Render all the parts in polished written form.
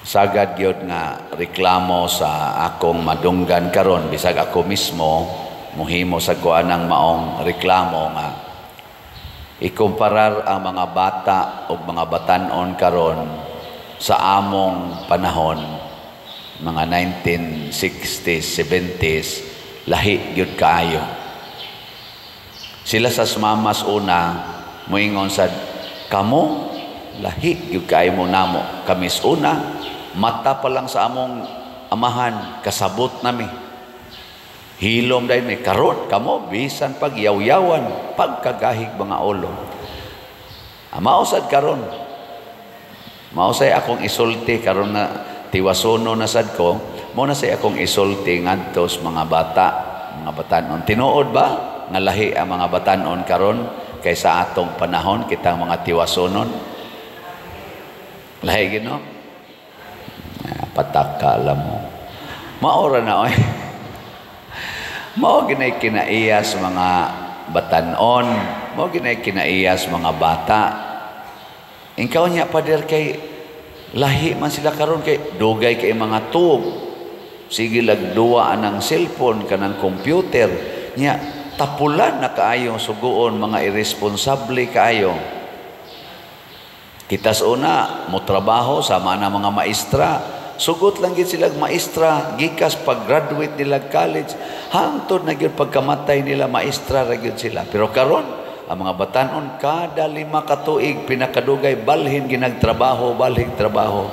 Sagad gyud nga reklamo sa akong madunggan karon, bisag ako mismo muhimo sa kuanang maong reklamo, nga ikumparar ang mga bata ug mga batan-on karon sa among panahon, mga 1960s, 70s, lahi gyud kaayo. Sila sa mamas una moingon sad, "Kamo lahi gyud kaayo mo namo. Kami una, mata pa lang sa among amahan, kasabot nami. Hilom dahil may karon kamo bisan pag yaw-yawan, pagkagahig mga ulo." Mao sad karon. Mao say akong isulti karon na tiwasono na sad ko, mo na say akong isulti ngadto sa mga bata, mga batanon. Tinuod ba nga lahi ang mga batanon karon kaysa atong panahon, kitang mga tiwasonon? Lahi gino? Ah, pataka alam mo. Maora na oy. Mao ginay kinaiya sa mga batanon, mao ginay kinaiya sa mga bata. Inkaw niya, "Pader, kay lahi man sila karon kay dugay kay mga tuog. Sige lag duwa anang cellphone kanang computer." Nya tapulan na kaayo suguon, mga irresponsable kaayo. Kita sa una, mo trabaho sama na mga maestra. Sugot lang gid sila maestra gikas pag-graduate nila college hangtod na gyud pagkamatay nila, maestra ra gyud sila. Pero karon ang mga batanon, kada 5 ka tuig pinakadugay, balhin ginagtrabaho, balhin trabaho.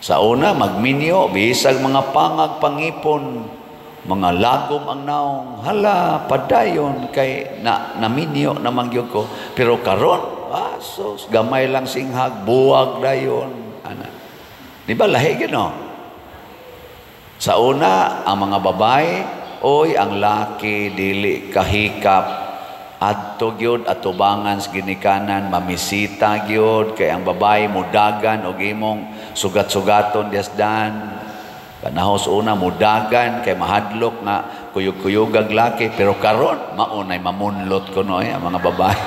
Sa una, magminyo bisag mga pangag pangipon, mga lagom ang naong, hala, padayon kay na naminyo naman gyud ko. Pero karon, asos, gamay lang singhag, buwag dayon ana. Di ba lahi gyud, no? Sa una, ang mga babae, "Oy, ang laki dili kahikap." Adto gyud atubangan sa ginikanan, mamisita gyud kay ang babae mudagan og imong sugat-sugaton diasdan. Panahon sa una, mudagan kay mahadlok nga kuyog-kuyog ang laki, pero karon maunay mamunlot kuno eh, ang mga babae.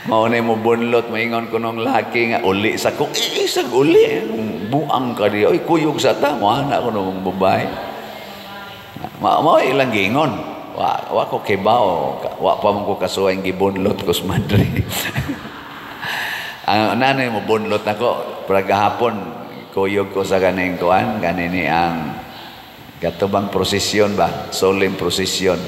Maunay mo bunlot, maingon ko nung laki nga uli sa ko, isag uli, buang ka di, oy, kuyog sa ta, mo ana ko nung babae. Mao ilang giingon. Wa ko kibaw, wa pa man ko kasuway gibunlot ko sa madre. Ang nanay mo bunlot nako, para gahapon kuyog ko sa kaning kuan, kanini ang katubang prosesyon ba, solemn prosesyon.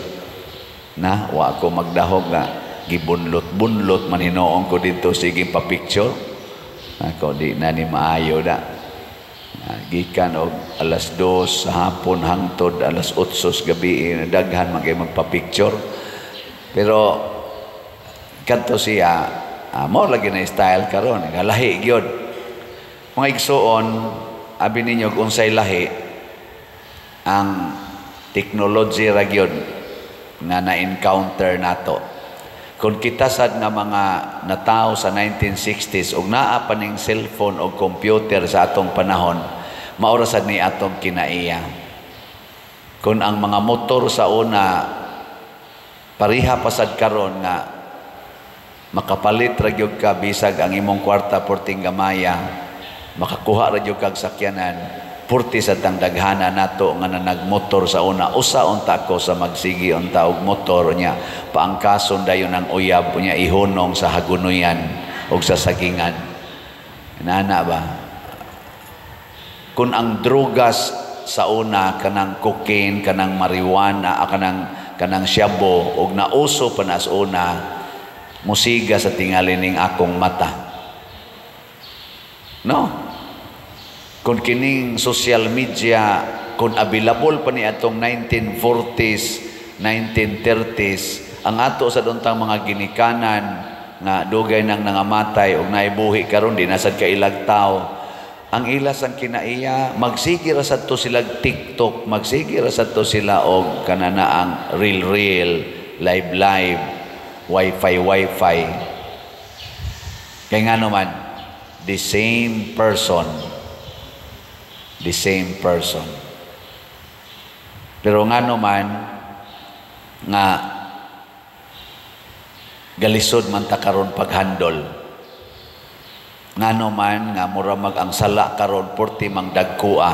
Na wa ko magdahog nga gibunlot-bunlot man hinuon ko dito, sige pa picture. Ako di na ni maayo na. Gikan og alas 2 sa hapon hangtod alas 8 sa gabi, daghan man kay magpa-picture. Pero kadto siya, mo lagi na style karon, lahi gyud. Mga igsuon, abi ninyo kung unsay lahi? Ang technology ra gyud nga na-encounter nato. Kung kita sad nga mga natao sa 1960s ug naa pa ning cellphone o computer sa atong panahon, maura sad ni atong kinaiya. Kung ang mga motor sa una pareha pa sad karon nga makapalit ra gyud ka bisag ang imong kwarta porting gamaya, makakuha ra gyud kag sakyanan, purti sa tang daghana nato nga nagmotor sa una. Usa unta ko sa magsigi unta og motor niya, paangkason dayon ang uyab niya, ihunong sa hagunoyan og sa sagingan. Nana ba? Kung ang drugas sa una kanang cocaine, kanang marijuana, kanang shabu og nauso pa na sa una, musiga sa tingali ning akong mata. No? Kung kining social media kung available pa ni atong 1940s, 1930s, ang ato sa duntang mga ginikanan nga dugay nang nangamatay og naibuhi karon, di na sad kailag tao. Ang ilas ang kinaiya, magsige ra sad to sila TikTok, magsige ra sad to sila og kanana ang reel reel, live live, wifi wifi. Kay nga naman, the same person, the same person. Pero nga naman nga galisod man ta karon paghandol. Ngano man nga mura mag ang sala karon porti mang dagkua,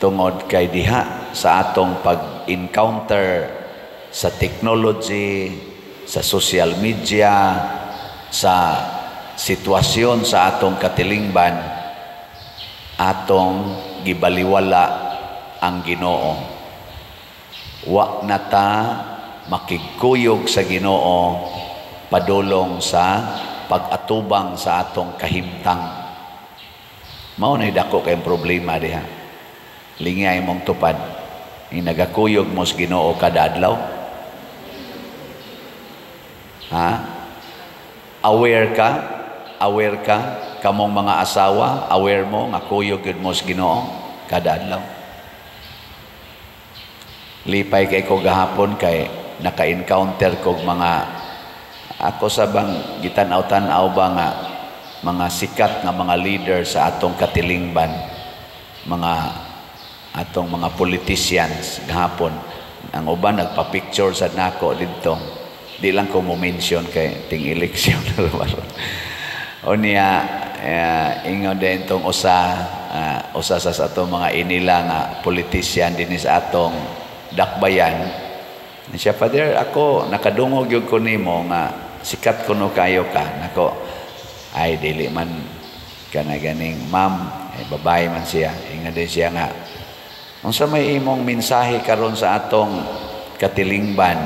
tungod kay diha sa atong pag-encounter sa technology, sa social media, sa sitwasyon sa atong katilingban, atong gibaliwala ang Ginoo. Wa na ta makigkuyog sa Ginoo padulong sa pag-atubang sa atong kahimtang. Mao na dako kayong problema diha. Lingay mong tupad. Nagakuyog mo sa Ginoo kada adlaw. Ha? Aware ka? Aware ka? Kamong mga asawa, aware mo nga kuyog gyud mo sa Ginoo kada adlaw? Lipay kay ko gahapon kay naka-encounter kog mga ako sa bang gitan-aw-tan-aw ba nga mga sikat nga mga leader sa atong katilingban, mga atong mga politicians gahapon. Ang uban nagpa-picture sa nako didto. Di lang ko mo mention kay ting eleksyon. O niya, ingon din tong usa sa atong mga inila nga politician dinhi sa atong dakbayan siya, "Father, ako nakadungog gyud ko nimo nga sikat kuno kayo ka." Nako, ay dili man kana ganing ma'am, eh, babae man siya. Ingon din siya nga, "Unsa may imong mensahe karon sa atong katilingban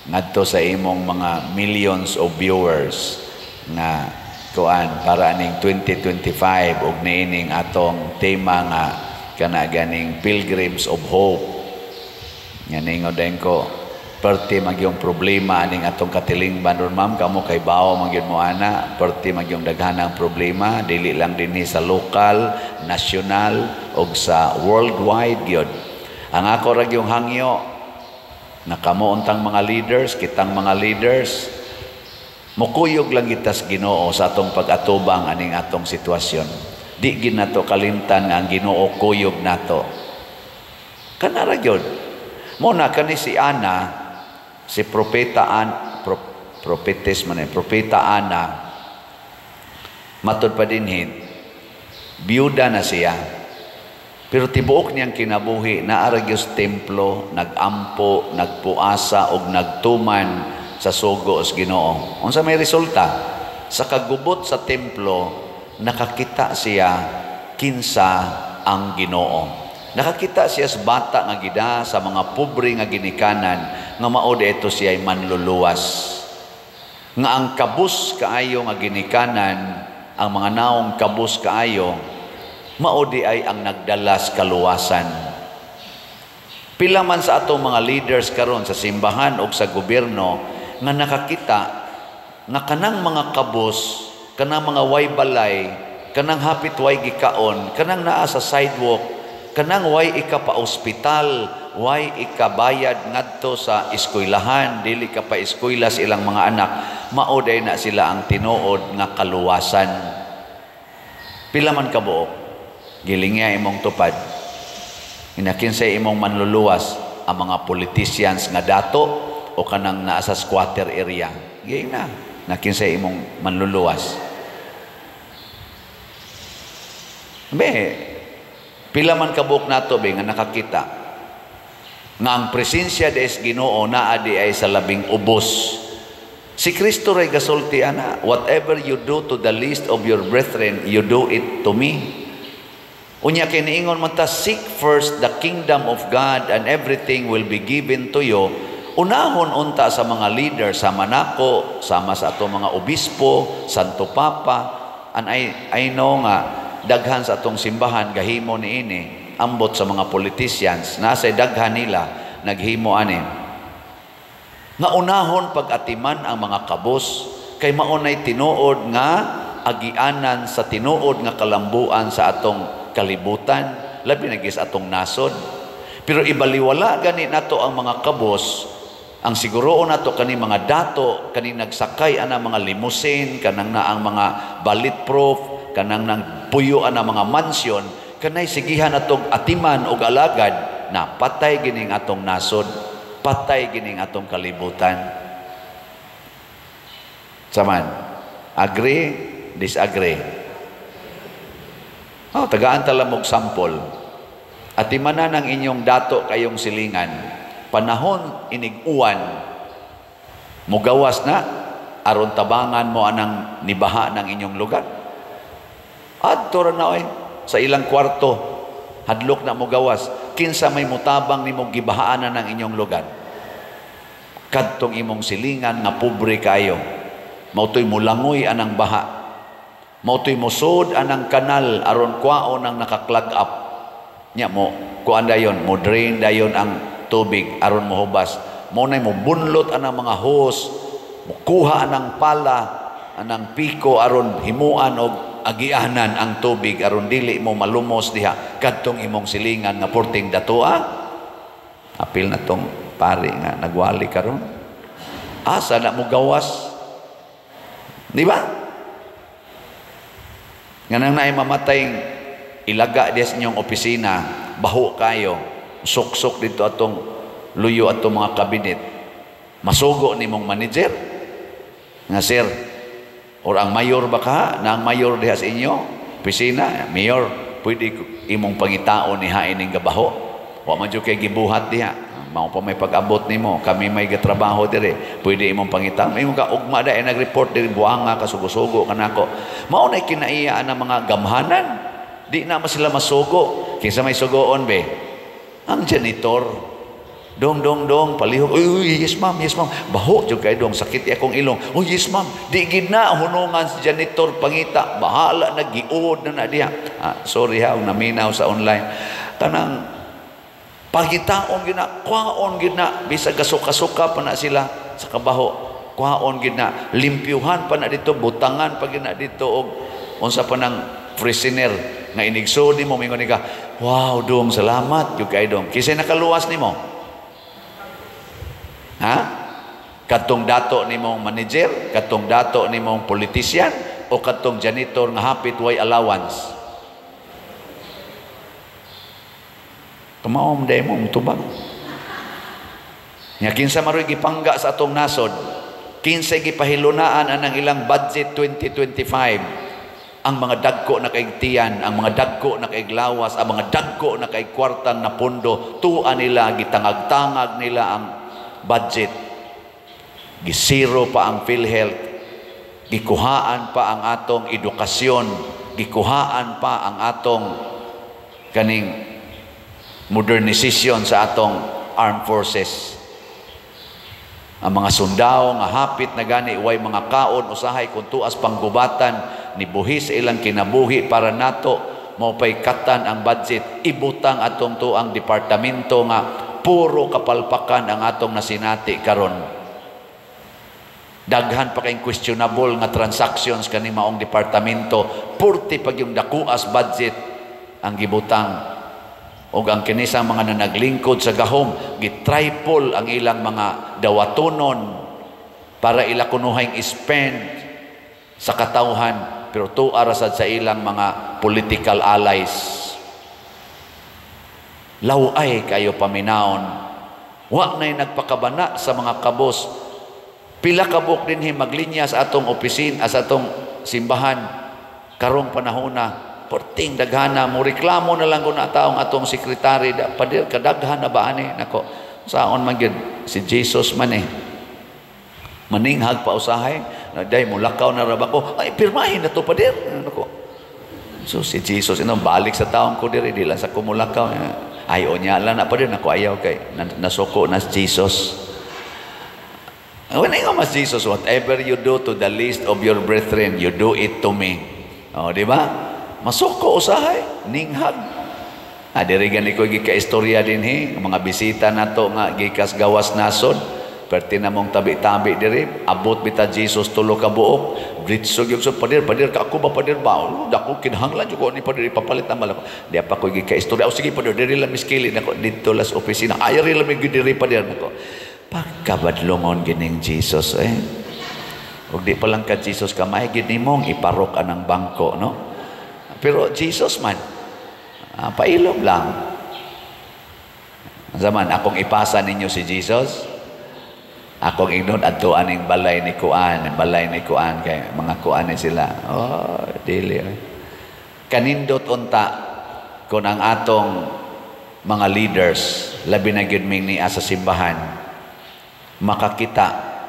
ngadto sa imong mga millions of viewers nga kuan para aning 2025 ug niining atong tema nga kana ganing Pilgrims of Hope?" Nga ningon din ko, "Perti magyong problema aning atong katilingban ron, ma'am. Kamo kay bawo magyud mo ana, perti magyong daghan ang problema, dili lang dinhi sa lokal, national ug sa worldwide gyud. Ang ako ra gyung hangyo na kamo untang mga leaders, kitang mga leaders, mukuyog lang kita sa Ginoo sa atong pag-atubang aning atong sitwasyon. Di gid nato kalimtan nga ang Ginoo kuyog nato." Kana ra gyud. Mo na kani si Ana, si propeta An, prophetess man eh, propeta Ana, matud pa dinhi, biyuda na siya. Pero tibuok niyang kinabuhi, naa ra gyud sa templo, nagampo, nagpuasa og nagtuman sa sugo sa Ginoo. Unsa may resulta? Sa kagubot sa templo, nakakita siya kinsa ang Ginoo. Nakakita siya sa bata nga gida sa mga pobre nga ginikanan nga mao ito siya ay manluluwas. Nga ang kabus kaayo nga ginikanan, ang mga naong kabus kaayo, mao di ay ang nagdala sa kaluwasan. Pila man sa atong mga leaders karon sa simbahan o sa gobyerno nga nakakita nga kanang mga kabus, kanang mga way balay, kanang hapit way gikaon, kanang naa sa sidewalk, kanang way ika pa-ospital, way ikabayad ngadto sa eskwelahan, dili ka pa eskwela sa ilang mga anak, mao day na sila ang tinuod nga kaluwasan? Pila man kabuok? Gilingya imong tupad. Inakinsay imong manluluwas, ang mga politicians nga dato o kanang naa sa squatter area? Giing na. Nakinsay imong manluluwas? Be, pila man kabuok nato be nga nakakita nga ang presensya des Ginoo naa di ay sa labing ubos? Si Kristo ray gasulti ana, "Whatever you do to the least of your brethren, you do it to me." Unya kay niingon man ta, "Seek first the kingdom of God and everything will be given to you." Unahon unta sa mga leader, sama nako, sama sa atong mga obispo, Santo Papa, and I know nga daghan sa atong simbahan gahimo niini, ambot sa mga politicians, nasa daghan nila naghimo ani. Nga unahon pag-atiman ang mga kabos kay maunay tinuod nga agianan sa tinuod nga kalambuan sa atong kalibutan, labi na gyud sa atong nasod. Pero ibaliwala gani nato ang mga kabos, ang siguroon nato kani mga dato, kani nagsakay ana mga limousine, kanang na ang mga bulletproof, kanang nang puyo ana mga mansion, kanay sigihan atong atiman og alagad na patay gining atong nasod, patay gining atong kalibutan. Saman, agree? Disagree? Oh, tagaan ta lang og sample. Atimanan ang inyong dato kayong silingan. Panahon inig-uwan, mugawas na, aron tabangan mo anang nibaha ng inyong lugar. Adto ra na oy, sa ilang kwarto, hadlok na mogawas. Kinsa may mutabang nimo gibahaan na ng inyong lugar? Kadtong imong silingan nga pobre kayo. Mautoy mulangoy anang baha. Mautoy musod anang kanal aron kwaon ang naka-clog up. Nya mo kuan dayon, mo drain dayon ang tubig aron mohubas. Mo nay mo bunlot anang mga hose, mukuha anang pala, anang piko aron himuan og agianan ang tubig aron dili mo malumos diha kadtong imong silingan nga porting datoa. Apil na tong pari nga nagwali karon. Asa na mo gawas? Di ba? Nga nang naay mamatay ilaga diya sa inyong opisina, baho kayo, suksok dito atong luyo atong mga kabinet. Masugo ni mong manager nga sir, or ang mayor ba ka, na ang mayor diha sa inyo opisina, mayor, pwede imong pangitaon ni hain ning gabaho. Wa man jud kay gibuhat diha. Mao pa may pag-abot nimo, kami may gatrabaho dire. Pwede imong pangitaon. Imong ka ugma da ay nag-report diri, buanga ka, sugo-sugo kanako. Mao nay kinaiya ang mga gamhanan. Di na man sila masugo. Kinsa may sugoon be? Ang janitor. Dong, dong, dong, palihog. Uy, uy, yes ma'am, yes ma'am. Baho jud kay dong, sakit akong ilong. Oh, yes ma'am. Di gid na hunungan si janitor pangita. Bahala na giud na na diha. Ah, sorry ha, og naminaw sa online. Kanang pagitaon gid na, kwaon gid na, bisag gasuka-suka pa na sila sa kabaho. Kwaon gid na, limpyuhan pa na dito, butangan pa gid na dito og unsa pa nang freshener nga inigsud nimo, mingon ni ka, wow dong, salamat jud kay dong. Kinsay nakaluwas nimo? Ha? Kadtong dato nimong manager, kadtong dato nimong politician, o kadtong janitor nga hapit way allowance? Tumaom day mo tubag. Nya kinsa maroy gipangga sa atong nasod? Kinsay gipahilunaan anang ilang budget 2025? Ang mga dagko na kaigtian, ang mga dagko na kaiglawas, ang mga dagko na kaigkwartang napundo, tuwa nila, gitangag-tangag nila ang budget. Gisiro pa ang PhilHealth, gikuhaan pa ang atong edukasyon, gikuhaan pa ang atong kaning modernization sa atong armed forces. Ang mga sundao nga hapit na gani way mga kaon usahay kung tuas panggubatan ni buhi sa ilang kinabuhi para nato maupay katan ang budget, ibutang atong tuang departamento nga puro kapalpakan ang atong nasinati karon. Daghan pa kayong questionable nga transactions kani maong departamento, purti pag yung dakuas budget ang gibutang. Og ang kinisang mga nanaglingkod sa gahom, gitripol ang ilang mga dawatonon para ila kunuhang spend sa katawhan, pero tuara sad sa ilang mga political allies. Laway kayo paminaon. Wa na'y nagpakabana sa mga kabos. Pila kabok dinhi maglinya sa atong opisina, sa atong simbahan karong panahona. Porting daghana mo reklamo na lang kung taong atong sekretary da, padir kadaghan na ba ani nako saon man gyud si Jesus man eh maninghag pa usahay na day mulakaw na ra ba ko, ay pirmahin na to padir nako. So si Jesus ino balik sa taong ko diri, di lang sa kumulakaw, ay onya lang na padir nako, ayaw kay nasuko na si Jesus. When I mas Jesus, whatever you do to the least of your brethren, you do it to me. Oh, di ba? Masuko usahay, ninghag. Ah, diri gani ko gikaistorya dinhi, mga bisita nato nga gikas gawas nasod, perti na mong tabi-tabi diri, abot bita Jesus tulo ka buok, dritso gyud so padir, padir ka ako ba padir ba? Oh, dako kinahanglan jud ko ni padir ipapalit na malako. Di pa ko gikaistorya. Oh, sige padir, diri lang miskili nako didto las opisina. Ay ri lang gyud diri padir nako. Pagkabadlongon gining Jesus eh. Ug di pa lang ka Jesus kamay gid nimong iparok anang bangko, no? Pero Jesus man, pailom lang. Zaman, akong ipasa ninyo si Jesus. Akong ingnon adto aning balay ni kuan, balay ni kuan kay mga kuan ni sila. Oh, dili. Ay. Kanindot unta kung ang atong mga leaders, labi na gyud ming niya sa simbahan, makakita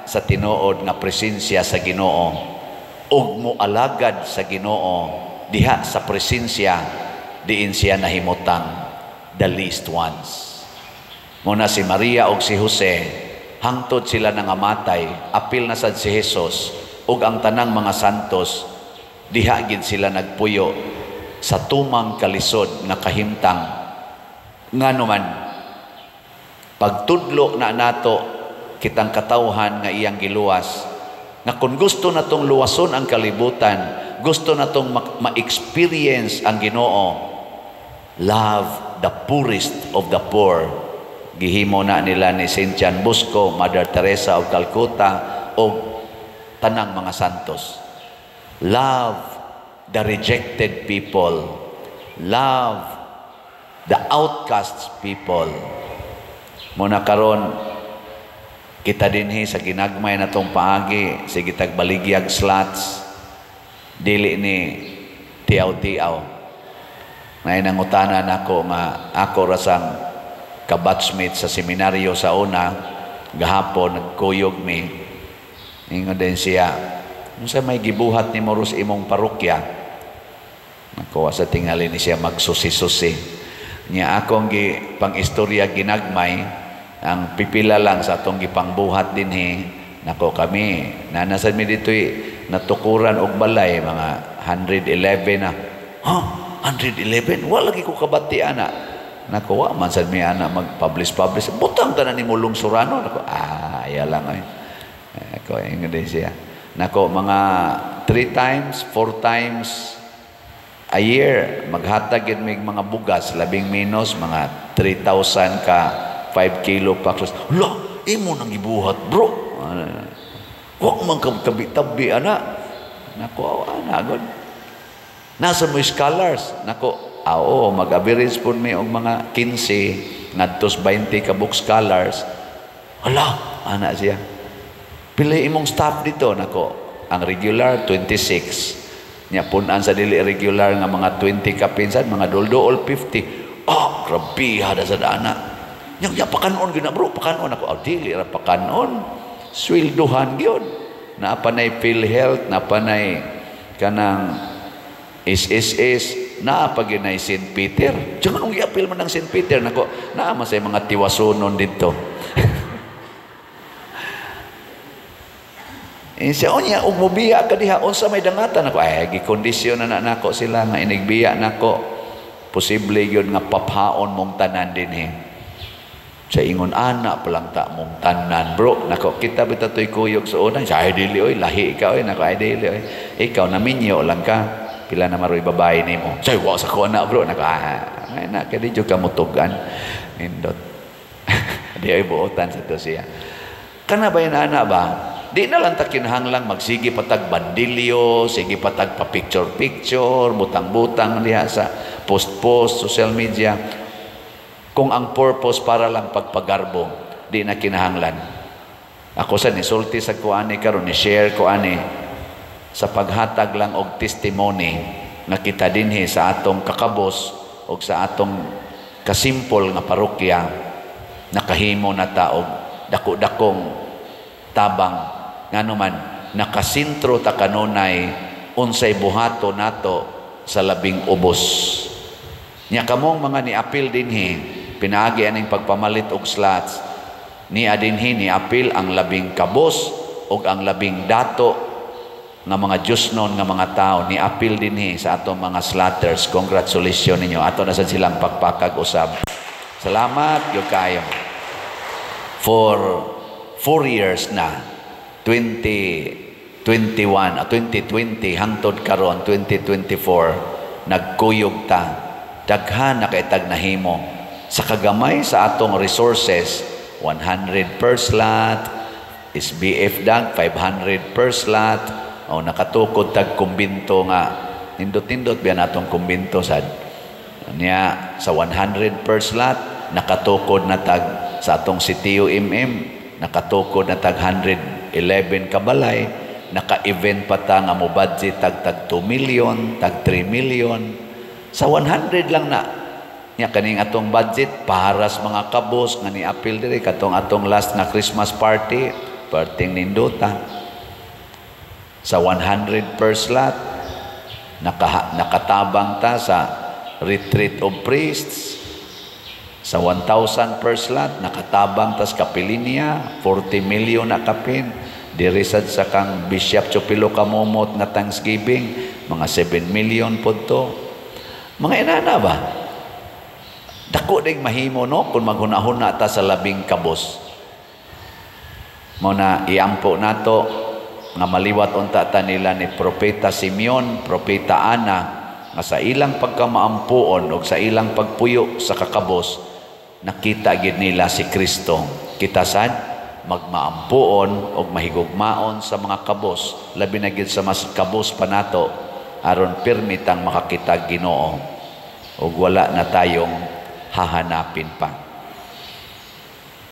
sa tinuod nga presensya sa Ginoo ug moalagad sa Ginoo diha sa presensya diin siya nahimutang the least ones. Muna si Maria ug si Jose, hangtod sila nangamatay, apil na sad si Jesus ug ang tanang mga santos, diha gid sila nagpuyo sa tumang kalisod nga kahimtang. Ngano man, pagtudlo na nato kitang katawhan nga iyang giluwas, nga kung gusto natong luwason ang kalibutan, gusto natong ma-experience ang Ginoo, love the poorest of the poor. Gihimo na nila ni Saint John Bosco, Mother Teresa of Calcutta o tanang mga santos. Love the rejected people. Love the outcast people. Muna karon kita dinhi sa ginagmay na tong paagi, sige tag baligyag slots, dili ni tiaw-tiaw. Nay nangutana nako nga ako rasang kabatchmate sa seminaryo sa una, gahapon nagkuyog mi. Ingon din siya, "Unsa may gibuhat ni Moros imong parokya?" Nakuha sa tingali ni siya magsusi-susi. Nya akong gi pang-istorya ginagmay, ang pipila lang sa atong gipangbuhat dinhi. Nako, kami nanasad mi dito'y natukuran og balay mga 111 na. Ha, 111? Wala lagi ko kabati ana. Nako, wa man sad mi ana mag-publish publish. Butang tanan nimo lungsurano. Nako, ah, aya lang ay. Ako ingon din siya. Nako, mga 3 times, 4 times a year maghatag gid mig mga bugas, labing menos mga 3,000 ka 5 kilo packs. Hala, imo nang gibuhat, bro. Wa man ka tabi-tabi ana. Nako, ana god. Nasa mo scholars. Nako, ah, oo, mag-average po mi og mga 15 ngadtos 20 ka book scholars. Hala, ana siya. Pila imong staff dito? Nako, ang regular 26. Nya punan sa dili regular nga mga 20 ka pinsan, mga dulduol 50. Ah, grabe hada sa dana. Nya nya pakanon gyud na, bro, pakanon ako. Oh, dili ra pakanon. Swelduhan gyud. Naa pa nay PhilHealth, naa pa nay kanang SSS, naa pa gyud nay St. Peter. Diyan anong giapil man ng St. Peter? Nako, naa man say mga tiwasunon dito. Eh, siya, unya, ug mobiya ka diha, unsa may dangatan ako? Ay, gikondisyon na nako sila nga inigbiya nako. Posible yun nga paphaon mong tanan din eh. Sa ingon, ana palang ta mong tanan, bro. Nako, kita bita to'y kuyog sa una. Siya, ay, dili, oy, lahi ka, oy. Nako, ay, dili, oy. Ikaw, naminyo lang ka. Pila na maroy babae nimo. Siya, wa sa ko na, bro. Nako, ah, ay, na, kaya di ka mutugan. Nindot. Di ay buotan sa to siya. Kana ba yun, ana ba? Di na lang ta kinahanglang magsige patag bandilyo, sige patag pa picture-picture, butang-butang diha sa post-post, social media. Kung ang purpose para lang pagpagarbo, di na kinahanglan. Ako sa nisulti sa kuani karon, ni share ko ani sa paghatag lang og testimony nga kita dinhi sa atong kakabos og sa atong kasimpol nga parokya nakahimo na ta og dako-dakong tabang. Ngano man nakasentro ta kanunay unsay buhato nato sa labing ubos. Nya kamong mga niapil dinhi pinaagi aning pagpamalit og slots, niya dinhi niapil ang labing kabos og ang labing dato nga mga Diyosnon nga mga tao niapil dinhi sa atong mga slotters. Congratulations ninyo. Ato na sad silang pakpakag usab. Salamat gyud kaayo. For 4 years na, 2021, 2020 hangtod karon 2024, nagkuyog ta. Daghan na kay tag nahimo sa kagamay sa atong resources. 100 per slot, SBF dag 500 per slot, o nakatukod tag kumbinto nga nindot-nindot biya natong kumbinto sad. Niya sa 100 per slot nakatukod na tag sa atong CTO MM Nakatukod na tag 111 ka balay, naka-event pa ta nga mo budget tag 2 million, tag 3 million. Sa 100 lang na. Nya kaning atong budget para sa mga kabos nga ni-apil diri katong atong last nga Christmas party, perting nindota. Sa 100 per slot, nakatabang ta sa retreat of priests. Sa 1,000 per slot, nakatabang tas kapilinya, 40 million na kapin. Diri sad sa kang Bishop Chupilo Kamumot nga Thanksgiving, mga 7 million pod to. Mga inana ba? Dako ding mahimo, no, kung maghunahuna ta sa labing kabos. Mao na iampo nato nga maliwat unta ta nila ni Propeta Simeon, Propeta Ana, nga sa ilang pagkamaampuon o sa ilang pagpuyo sa kakabos, nakita gid nila si Kristo. Kita sad magmaampuon og mahigugmaon sa mga kabos, labi na gid sa mas kabos pa nato, aron pirmi tang makakita Ginoo ug wala na tayong hahanapin pa.